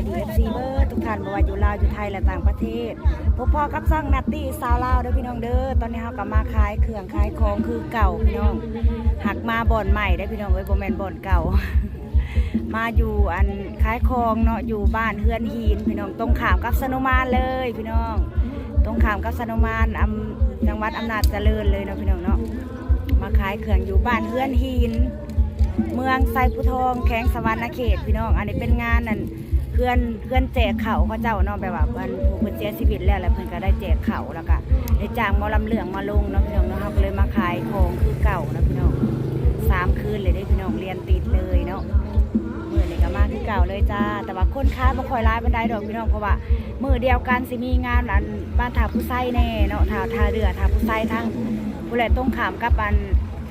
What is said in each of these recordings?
ດີ ເອັຟຊີ ເບີດທຸກທ່ານ ບໍ່ວ່າຢູ່ລາວ ຢູ່ໄທ ແລະ ຕ່າງປະເທດ. ພົບພໍ້ກັບຊ່ອງນັດຕີ້ຊາວລາວເດີພີ່ນ້ອງເດີ. ຕອນນີ້ເຮົາກໍມາຂາຍເຄື່ອງຂາຍຂອງຄືເກົ່າພີ່ນ້ອງ, ຫາກມາບ່ອນໃໝ່ເດ້ພີ່ນ້ອງເອີຍ, ບໍ່ແມ່ນບ່ອນເກົ່າ. ມາຢູ່ອັນຂາຍຂອງເນາະ, ຢູ່ບ້ານເຮືອນຫີນພີ່ນ້ອງ, ຕົງຂ້າມກັບສະໂນມານເລີຍພີ່ນ້ອງ, ຕົງຂ້າມກັບສະໂນມານ ອຳ ຈັງຫວັດອຳນາດຈະເລີນເລີຍເນາະພີ່ນ້ອງເນາະ. ມາຂາຍເຄື່ອງຢູ່ບ້ານເຮືອນຫີນ ເມືອງໄຊພູທອງ ແຂວງສະຫວັນນະເຂດພີ່ນ້ອງ. ອັນນີ້ເປັນງານອັນ ເຮືອນ ເຮືອນແຈກເຂົ້າເຂົາເຈົ້າເນາະ, ແບບວ່າເພິ່ນ ຜູ້ເພິ່ນເສຍຊີວິດແລ້ວ ແລ້ວເພິ່ນກໍໄດ້ແຈກເຂົ້າ ແລ້ວກໍໄດ້ຈ້າງໝໍລຳເລື່ອງມາລົງເນາະພີ່ນ້ອງເນາະ. ເຮົາກໍເລີຍມາຂາຍຂອງຄືເກົ່າເນາະພີ່ນ້ອງ, ສາມຄືນເລີຍເດ້ພີ່ນ້ອງ, ລຽນຕິດເລີຍເນາະ. ມື້ນີ້ກໍມາຄືເກົ່າເລີຍຈ້າ, ແຕ່ວ່າຄົນຂາຍບໍ່ຄ່ອຍຫຼາຍປານໃດດອກພີ່ນ້ອງ, ເພາະວ່າມື້ດຽວກັນຊິມີງານອັນບ້ານທ່າຜູ້ໄຊແດ່ເນາະ, ທ່າ ທ່າເຮືອທ່າຜູ້ໄຊທາງພຸ້ນແຫຼະ, ຕົງຂ້າມກັບອັນ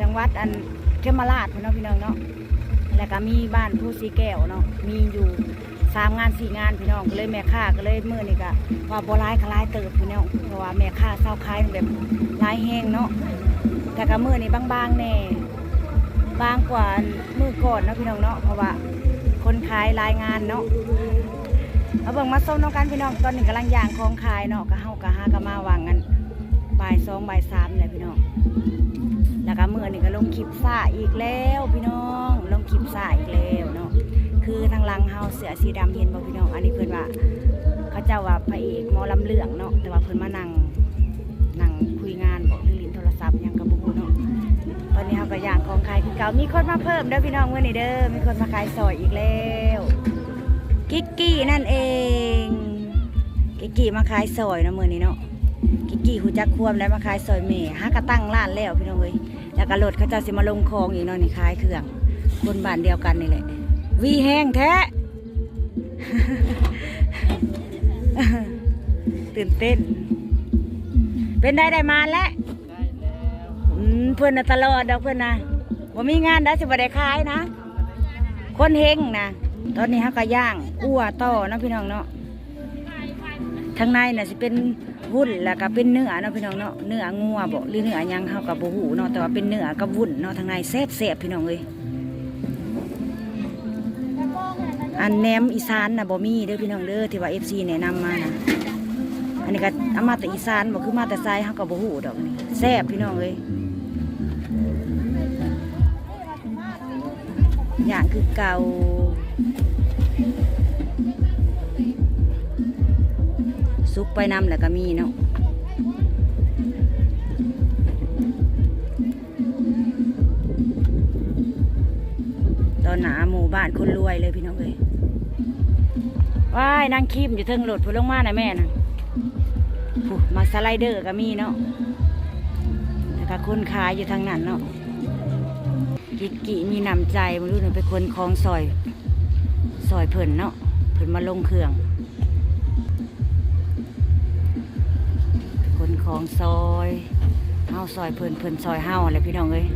ຈັງຫວັດອັນເຂມມະລາດພຸ້ນເນາະພີ່ນ້ອງເນາະ. ແລ້ວກໍມີບ້ານພູສີແກ້ວເນາະ, ມີຢູ່ສາມງານສີ່ງານພີ່ນ້ອງ. ກໍເລີຍແມ່ຄ້າກໍເລີຍ ມື້ນີ້ກໍວ່າບໍ່ຫຼາຍກໍຫຼາຍເຕີບພີ່ນ້ອງ, ເພາະວ່າແມ່ຄ້າຊາວຂາຍແບບຫຼາຍແຮງເນາະ. ແຕ່ກໍມື້ນີ້ບາງໆແດ່, ບາງກວ່າມື້ກ່ອນເນາະພີ່ນ້ອງເນາະ, ເພາະວ່າຄົນຂາຍຫຼາຍງານເນາະ. ມາເບິ່ງມາຊົມນຳກັນພີ່ນ້ອງ. ຕອນນີ້ກຳລັງຍ່າງຂອງຂາຍເນາະ, ກໍເຮົາກໍຫາກໍມາຫວ່າງອັນ ບ່າຍສອງ ບ່າຍສາມນີ້ແຫຼະພີ່ນ້ອງ. ແລ້ວກໍມື້ນີ້ກໍລົງຄລິບຊ້າອີກແລ້ວພີ່ນ້ອງ, ລົງຄລິບຊ້າອີກແລ້ວເນາະ. ຄືທາງຫຼັງເຮົາເສື້ອສີດຳ ເຫັນບໍ່ພີ່ນ້ອງ? ອັນນີ້ເພິ່ນວ່າ ເຂົາເຈົ້າວ່າພະເອກໝໍລຳເລື່ອງເນາະ, ແຕ່ວ່າເພິ່ນມານັ່ງ ນັ່ງຄຸຍງານບໍ ຫຼືຫຼິ້ນໂທລະສັບຫຍັງກໍບໍ່ຮູ້ເນາະ. ຕອນນີ້ເຮົາກໍຍ່າງຂອງຂາຍຄືເກົ່າ. ມີຄົນມາເພີ່ມເດີພີ່ນ້ອງມື້ນີ້ເດີ, ມີຄົນມາຂາຍຊອຍອີກແລ້ວ. ກິກກີ້ນັ້ນເອງ, ກິກກີ້ມາຂາຍຊອຍເນາະມື້ນີ້ເນາະ. ກິກກີ້ຮູ້ຈັກຄວາມໄດ້ມາຂາຍຊອຍແມ່, ຫາກະຕັ້ງຮ້ານແລ້ວພີ່ນ້ອງເອີຍ. ແລ້ວກະລົດເຂົາເຈົ້າຊິມາລົງຂອງອີກເນາະ, ນີ້ຂາຍເຄື່ອງ, ຄົນບ້ານດຽວກັນນີ້ແຫຼະ. ຫວີແຮງແທ້ ຕື່ນເຕັ້ນ. ເປັນໃດ ໄດ້ມາແລ້ວ? ອືມ ເພິ່ນນະຕະຫຼອດດອກ, ເພິ່ນນະບໍ່ມີງານໃດຊິບໍ່ໄດ້ຂາຍນະ, ຄົນເຮັງນະ. ຕອນນີ້ເຮົາກໍຍ່າງອົ່ວຕໍ່ເນາະ ພີ່ນ້ອງເນາະ. ທາງໃນນະຊິເປັນວຸ້ນ ແລ້ວກໍເປັນເນື້ອເນາະ ພີ່ນ້ອງເນາະ, ເນື້ອງົວບໍ ຫຼືເນື້ອຫຍັງເຮົາກໍບໍ່ຮູ້ເນາະ, ແຕ່ວ່າເປັນເນື້ອກັບວຸ້ນເນາະ. ທາງໃນແຊບໆ ພີ່ນ້ອງເອີຍ. ອັນແໜມອີສານນະບໍ່ມີເດີພີ່ນ້ອງເດີ ທີ່ວ່າເອັຟຊີແນະນຳມານະ. ອັນນີ້ກໍເອົາມາແຕ່ອີສານບໍ ຄືມາແຕ່ໃສ ເຮົາກໍບໍ່ຮູ້ດອກ. ນີ້ແຊບພີ່ນ້ອງເອີຍ, ຍ່າງຄືເກົ່າ, ສຸກໄປນຳແລ້ວກໍມີເນາະ. ຕໍ່ໜ້າໝູ່ບ້ານຄົນລວຍເລີຍພີ່ນ້ອງເອີຍ. ວ້າຍ ນາງຄິມຢູ່ເທິງລົດພຸ້ນ, ລົງມານະແມ່ນະ. ຜູ້ ມາສະໄລເດີກໍມີເນາະ, ແລ້ວກໍຄົນຂາຍຢູ່ທາງນັ້ນເນາະ. ກິກກີ້ມີນ້ຳໃຈ, ມື້ນີ້ໄປຂົນຂອງຊ່ອຍ ຊ່ອຍເພິ່ນເນາະ, ເພິ່ນມາລົງເຄື່ອງ. ຂົນຂອງຊ່ອຍ ເຮົາຊ່ອຍເພິ່ນ ເພິ່ນຊ່ອຍເຮົາແຫຼະພີ່ນ້ອງເອີຍ.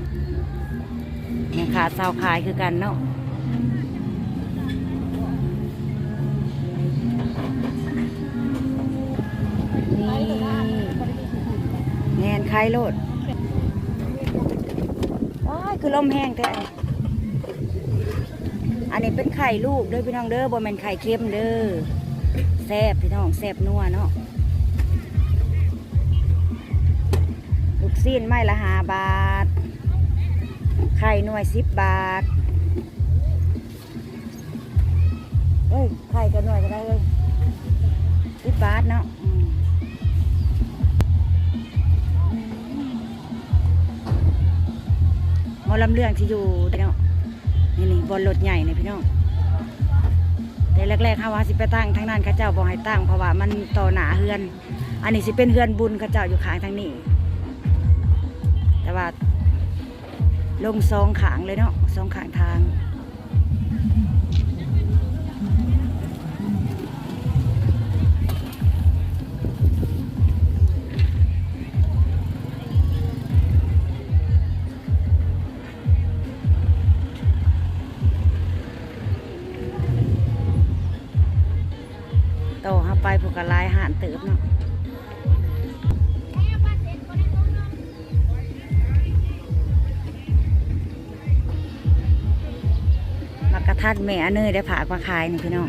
ແມ່ຄ້າຊາວຂາຍຄືກັນເນາະ. ນີ້ ແມ່ນ ຂາຍໂລດ. ໂອ້ຍ ຄືລົມແຮງແທ້. ອັນນີ້ເປັນໄຂ່ລູກເດີພີ່ນ້ອງເດີ, ບໍ່ແມ່ນໄຂ່ເຄັມເດີ. ແຊບພີ່ນ້ອງ, ແຊບນົວເນາະ. ລູກຊີ້ນໄມ້ລະຫ້າບາດ, ໄຂ່ໜ່ວຍສິບບາດ. ເອີຍ ໄຂ່ກັບໜ່ວຍກໍໄດ້ເອີຍ, ສິບບາດເນາະ. ອືມ ໝໍລຳເລື່ອງຊິຢູ່ເນາະ. ນີ້ໆ ບ່ອນລົດໃຫຍ່ນີ້ພີ່ນ້ອງ. ແຕ່ແລກໆ ເຮົາວ່າຊິໄປຕັ້ງທາງນັ້ນ, ເຂົາເຈົ້າບໍ່ໃຫ້ຕັ້ງ ເພາະວ່າມັນຕໍ່ໜ້າເຮືອນ. ອັນນີ້ຊິເປັນເຮືອນບຸນເຂົາເຈົ້າຢູ່ຂ້າງທາງນີ້, ແຕ່ວ່າລົງສອງຂ້າງເລີຍເນາະ, ສອງຂ້າງທາງ. ຕໍ່ເຮົາໄປພຸ້ນກໍຫຼາຍຮ້ານເຕີບເນາະ. ໝາກກະທັນແມ່ອາເນີຍໄດ້ຝາກມາຂາຍນີ້ພີ່ນ້ອງ.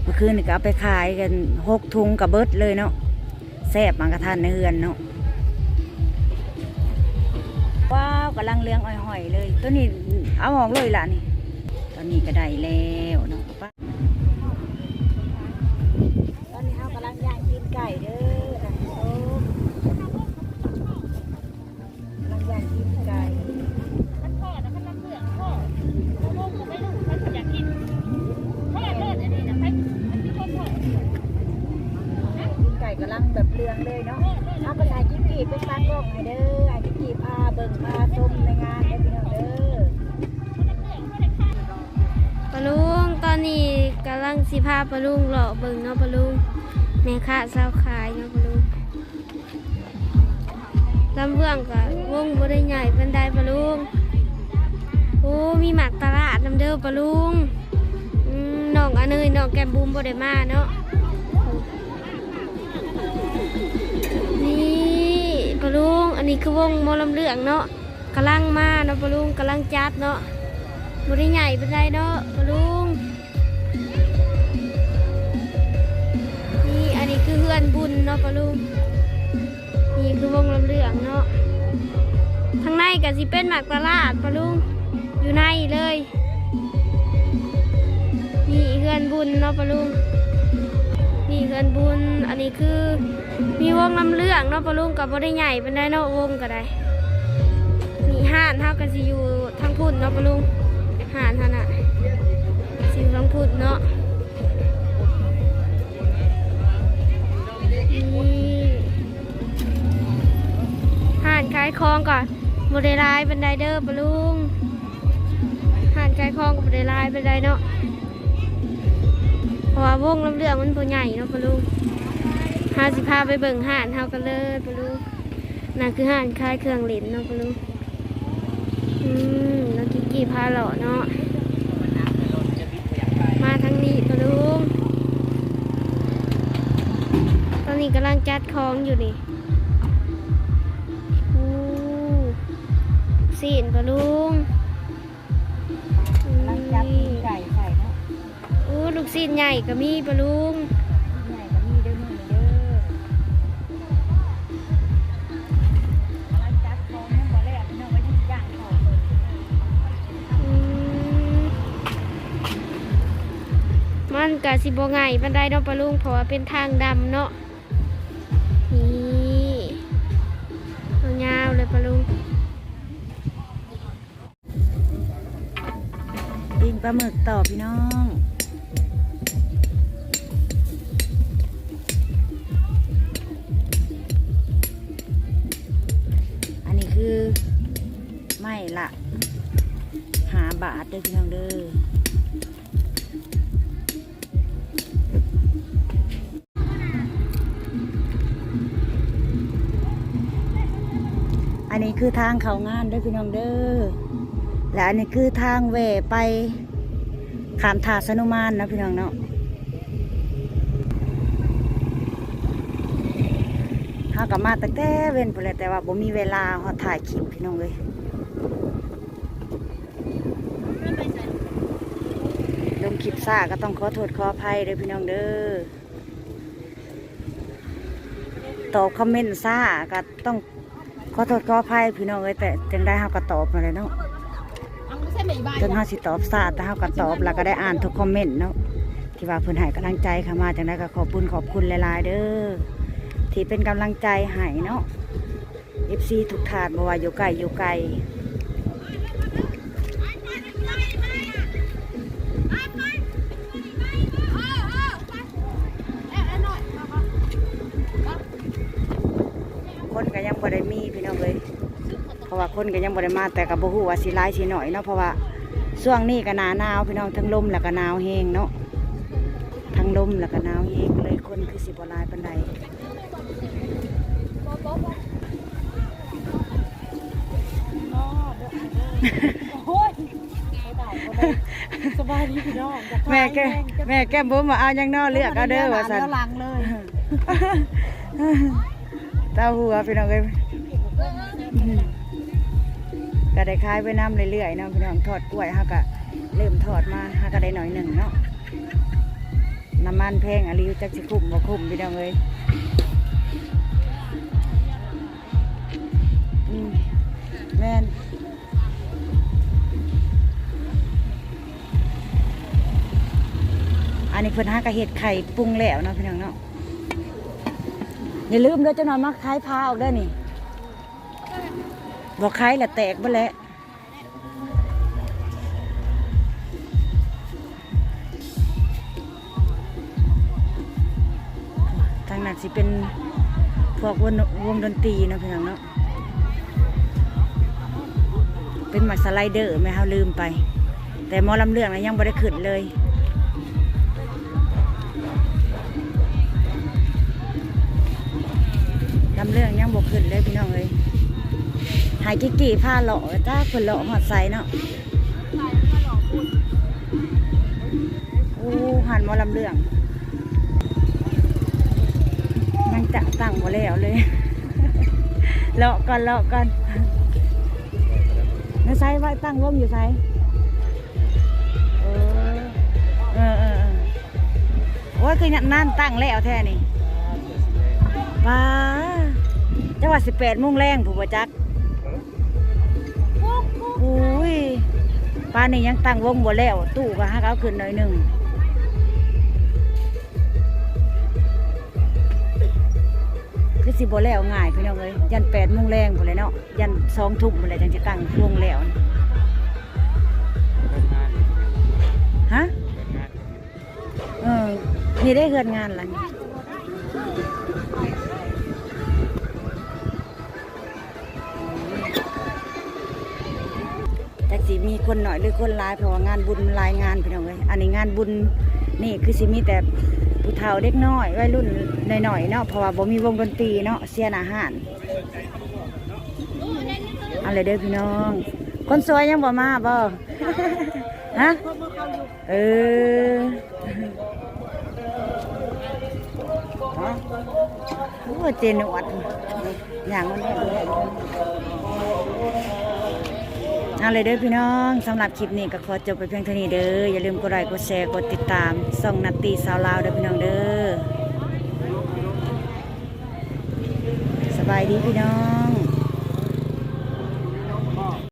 ມື້ຄືນນີ້ກໍເອົາໄປຂາຍກັນຫົກຖົງກໍເບິດເລີຍເນາະ. ແຊບໝາກກະທັນໃນເຮືອນເນາະ. ວ້າວ ກຳລັງເຫຼືອງອ່ອຍໆເລີຍ. ໂຕນີ້ເອົາອອກເລີຍລະນີ້. ຕອນນີ້ກໍໄດ້ແລ້ວເນາະ. ຕອນນີ້ເຮົາກຳລັງຍ່າງຕີນໄກ່ເດີທ່ານຜູ້ຊົມ. ກຳລັງຍ່າງຕີນໄກ່. ມັນພໍນະ ຄັນມັນເບືອງພໍ. ບໍ່ວົງກໍໄປລູກ ໃຜຢາກກິນ. ພໍໂລດອັນນີ້ນະ ໃຜ ມັນຄືບໍ່ພໍ. ຕີນໄກ່ກຳລັງແບບເຫຼືອງເລີຍເນາະ. ເອົາ ປະສານກິກກີເປັນຕາກ້ອງໃຫ້ເດີ. ໃຫ້ກິກກີພາເບິ່ງພາຊົມໃນງານເດີພີ່ນ້ອງເດີ. ປ້າລຸງ ຕອນນີ້ກຳລັງຊິພາປ້າລຸງເລາະເບິ່ງເນາະປ້າລຸງ. ແມ່ຄ້າຊາວຂາຍເນາະປ້າລຸງ. ລຳເບື້ອງກະວົງບໍ່ໄດ້ໃຫຍ່ປານໃດປ້າລຸງ. ໂອ້ ມີໝາກຕະຫຼາດນຳເດີປ້າລຸງ. ອືມ ນ້ອງອາເນີຍ ນ້ອງແກ້ມບຸ້ມບໍ່ໄດ້ມາເນາະ. ນີ້ປ້າລຸງ ອັນນີ້ຄືວົງໝໍລຳເລື່ອງເນາະ. ກຳລັງມາເນາະປ້າລຸງ ກຳລັງຈັດເນາະ. ບໍ່ໄດ້ໃຫຍ່ປານໃດເນາະປ້າລຸງ. ນີ້ ອັນນີ້ຄືເຮືອນບຸນເນາະປ້າລຸງ. ນີ້ຄືວົງລຳເລື່ອງເນາະ. ທາງໃນກໍຊິເປັນໝາກຕະຫຼາດປ້າລຸງ ຢູ່ໃນເລີຍ. ນີ້ເຮືອນບຸນເນາະປ້າລຸງ. ນີ້ເຮືອນບຸນ. ອັນນີ້ຄືມີວົງລຳເລື່ອງເນາະປ້າລຸງ ກໍບໍ່ໄດ້ໃຫຍ່ປານໃດເນາະ ວົງກໍໄດ້. ນີ້ຮ້ານເຮົາກໍຊິຢູ່ທາງພຸ້ນເນາະປ້າລຸງ. ຮ້ານເຮົານະຊິຢູ່ທາງພຸ້ນເນາະ. ນີ້ ຮ້ານຂາຍຂອງກໍບໍ່ໄດ້ຫຼາຍປານໃດເດີປ້າລຸງ. ຮ້ານຂາຍຂອງກໍບໍ່ໄດ້ຫຼາຍປານໃດເນາະ ເພາະວ່າວົງລຳເລື່ອງມັນບໍ່ໃຫຍ່ເນາະປ້າລຸງ. ເຮົາຊິພາໄປເບິ່ງຮ້ານເຮົາກັນເລີຍປ້າລຸງ. ນັ້ນຄືຮ້ານຂາຍເຄື່ອງຫຼິ້ນເນາະປ້າລຸງ. ອືມ ນ້ອງກິກກີພາເລາະເນາະ. ມາທາງນີ້ປ້າລຸງ. ຕອນນີ້ກຳລັງຈັດຂອງຢູ່ນີ້. ໂອ້ ຊີ້ນປ້າລຸງ. ກຳລັງຈັດຕີນໄກ່ໃສ່ເນາະ. ໂອ້ ລູກຊີ້ນໃຫຍ່ກໍມີປ້າລຸງ. ໃຫຍ່ກໍມີເດີມື້ນີ້ເດີ. ກຳລັງຈັດຂອງຍັງບໍ່ແລ້ວພີ່ນ້ອງ ວ່າຍັງຊິຍ່າງເຂົ້າ. ອືມ ມັນກະຊິບໍ່ງ່າຍປານໃດເນາະປ້າລຸງ ເພາະວ່າເປັນທາງດຳເນາະ. ນີ້ ຍາວໆເລີຍປ້າລຸງ. ປີ້ງປາໝຶກຕໍ່ພີ່ນ້ອງ. ອັນນີ້ຄືໄມ້ລະຫ້າບາດເດີພີ່ນ້ອງເດີ. ອັນນີ້ຄືທາງເຂົ້າງານເດີພີ່ນ້ອງເດີ ແລະ ອັນນີ້ຄືທາງແວ່ໄປຂ້າມທ່າຊະນຸມານເນາະພີ່ນ້ອງເນາະ. ເຮົາກໍມາຕັ້ງແຕ່ເວັນພຸ້ນແຫຼະ ແຕ່ວ່າບໍ່ມີເວລາຮອດຖ່າຍຄລິບພີ່ນ້ອງເອີຍ. ລົງຄລິບຊ້າກໍຕ້ອງຂໍໂທດຂໍອະໄພເດີພີ່ນ້ອງເດີ. ຕອບຄອມເມັນຊ້າກໍຕ້ອງຂໍໂທດຂໍອະໄພພີ່ນ້ອງເອີຍ, ແຕ່ຈັ່ງໃດເຮົາກໍຕອບຫັ້ນແຫຼະເນາະ. ເຖິງເຮົາຊິຕອບຊ້າ ແຕ່ເຮົາກໍຕອບ ແລ້ວກໍໄດ້ອ່ານທຸກຄອມເມັນເນາະ ທີ່ວ່າເພິ່ນໃຫ້ກຳລັງໃຈເຂົ້າມາ. ຈັ່ງໃດກໍຂອບບຸນຂອບຄຸນຫຼາຍໆເດີ ທີ່ເປັນກຳລັງໃຈໃຫ້ເນາະ. ເອັຟຊີ ທຸກທ່ານ ບໍ່ວ່າຢູ່ໃກ້ຢູ່ໄກ. ຄົນກໍຍັງບໍ່ໄດ້ມີພີ່ນ້ອງເອີຍ ເພາະວ່າຄົນກໍຍັງບໍ່ໄດ້ມາ, ແຕ່ກໍບໍ່ຮູ້ວ່າຊິຫຼາຍຊິໜ້ອຍເນາະ ເພາະວ່າຊ່ວງນີ້ກໍໜ້າໜາວພີ່ນ້ອງ, ທັງລົມແລ້ວກໍໜາວແຮງເນາະ, ທັງລົມແລ້ວກໍໜາວແຮງ ກໍເລີຍຄົນຄືຊິບໍ່ຫຼາຍປານໃດ. ໂອ້ຍ ສະບາຍດີພີ່ນ້ອງ. ແມ່ແກ້ມ ແມ່ແກ້ມບຸ້ມວ່າ ເອົາຫຍັງນໍ ເລືອກເອົາເດີ ວ່າຊັ້ນ. ເອົາແນວໜ້າແນວຫຼັງເລີຍ ເຕົ້າຫົວພີ່ນ້ອງເອີຍ. ກໍໄດ້ຂາຍໄປນຳເລື້ອຍໆເນາະພີ່ນ້ອງ. ທອດກ້ວຍ ເຮົາກໍເລີ່ມທອດມາ ເຮົາກໍໄດ້ໜ້ອຍໜຶ່ງເນາະ. ນ້ຳມັນແພງອີ່ຫຼີ ຈັກຊິຄຸ້ມບໍ່ຄຸ້ມ ພີ່ນ້ອງເອີຍ. ອືມ ແມ່ນ. ອັນນີ້ເພິ່ນຫາກະເຮັດໄຂ່ປຸງແລ້ວເນາະ ພີ່ນ້ອງເນາະ. ຢ່າລືມເດີ ຈັກໜ່ອຍມາຂາຍພາອອກເດີນີ້. ບໍ່ຂາຍລະແຕກເບິດແຫຼະ. ທາງນັ້ນຊິເປັນພວກວົງ ວົງດົນຕີເນາະ ພີ່ນ້ອງເນາະ. ເປັນໝາກສະໄລເດີ ແມ່ນເຮົາລືມໄປ. ແຕ່ໝໍລຳເລື່ອງນະຍັງບໍ່ໄດ້ຂຶ້ນເລີຍ. ລຳເລື່ອງຍັງບໍ່ຂຶ້ນເລີຍ ພີ່ນ້ອງເອີຍ. ໃຫ້ກິກກີ້ພາເລາະ ຈັກເພິ່ນເລາະຮອດໃສເນາະ. ໂອ້ ຮ້ານໝໍລຳເລື່ອງ ຍັງຈະຕັ້ງບໍ່ແລ້ວເລີຍ. ເລາະກ່ອນ ເລາະກ່ອນ. ໃນໃສ ວ່າຕັ້ງວົງຢູ່ໃສ? ເອີ ເອີ ເອີ ເອີ. ໂອ້ຍ ຄືນານຕັ້ງແລ້ວແທ້ນີ້. ປ້າ ຈັກວ່າຊິແປດໂມງແລງພຸ້ນບໍ່ຈັກ. ໂອ້ຍ ປານນີ້ຍັງຕັ້ງວົງບໍ່ແລ້ວ. ຕູ້ກໍຫາກເອົາຂຶ້ນໜ້ອຍໜຶ່ງ. ຄືຊິບໍ່ແລ້ວງ່າຍ ພີ່ນ້ອງເອີຍ. ຢ້ານແປດໂມງແລງພຸ້ນແຫຼະເນາະ. ຢ້ານສອງທຸ່ມພຸ້ນແຫຼະ ຈັ່ງຊິຕັ້ງວົງແລ້ວ. ຮະ? ເອີ ນີ້ເດ້ເຮືອນງານຫຼັງ ຈັກຊິມີຄົນໜ້ອຍ ຫຼື ຄົນຫຼາຍ ເພາະວ່າງານບຸນມັນຫຼາຍງານ ພີ່ນ້ອງເອີຍ. ອັນນີ້ງານບຸນນີ້ຄືຊິມີແຕ່ຜູ້ເຖົ້າ ເດັກນ້ອຍ ໄວລຸ້ນໜ້ອຍໆເນາະ ເພາະວ່າບໍ່ມີວົງດົນຕີເນາະ ເສຍໜ້າຮ້ານ. ເອົາແຫຼະເດີພີ່ນ້ອງ ຄົນສວຍຍັງບໍ່ມາບໍ່? ຮະ? ເອີ ໂອ້ ເຈໜວດ ຍ່າງມາແນ່. ເອົາແຫຼະເດີພີ່ນ້ອງ ສຳລັບຄລິບນີ້ກໍຂໍຈົບໄປພຽງເທົ່ານີ້ເດີ. ຢ່າລືມກົດໄລ ກົດແຊ ກົດຕິດຕາມຊ່ອງນັດຕີ້ຊາວລາວເດີພີ່ນ້ອງເດີ. ສະບາຍດີພີ່ນ້ອງ.